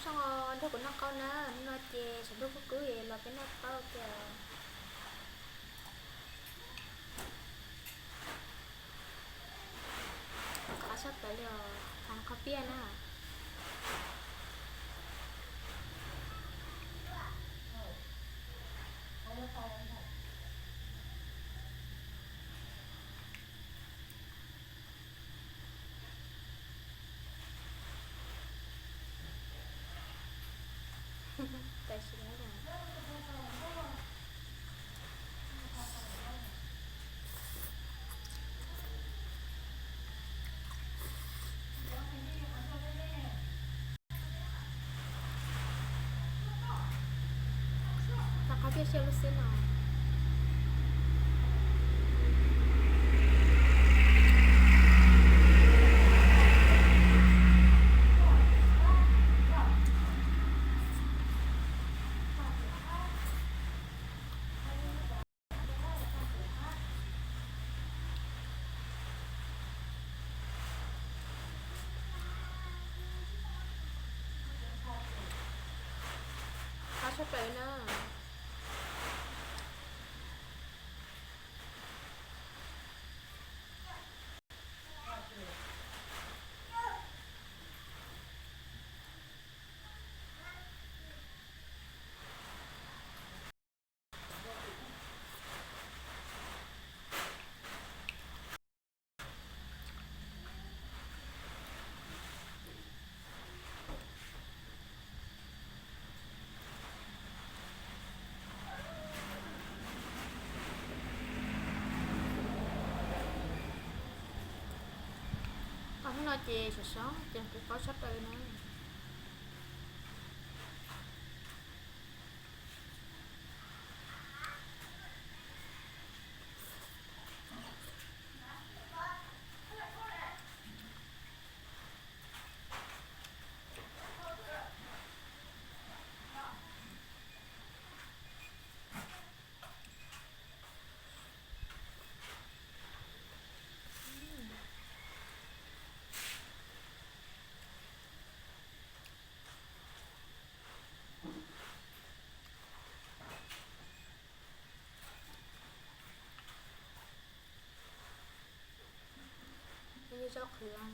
Zoo nrog kuv noj qaub na, hnub no ces tsaus ntuj kub kub los peb noj qaub ua ke. Qab tshaj plaws li os, thov qhov piaj na. Rau qhov tiaj siab lub xwb no. Qab tshaj plaws na. Hnub no ces sov sov ces kuv qaub tshaj plaws na. Nws zoo qhwv.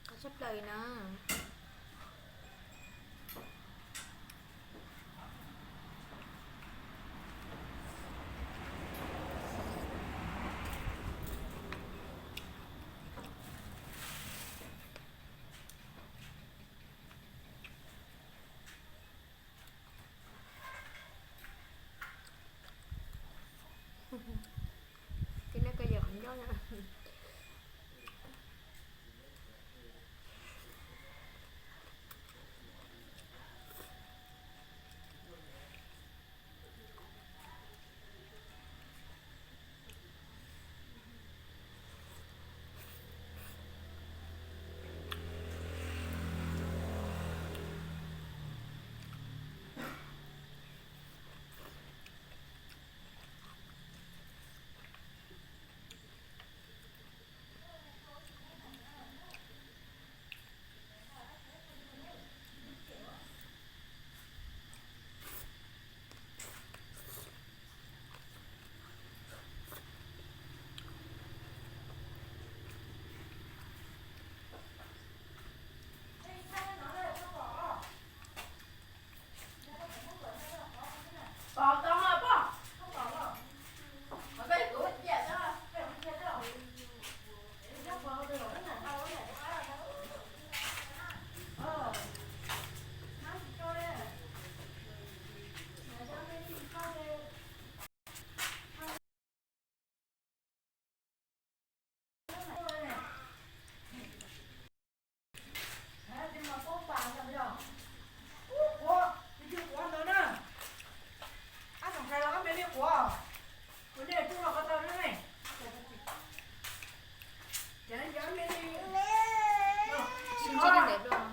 Qab tshaj plaws na. Ces nej koj yawm qhov ncauj na. Tsis li ntawd dua.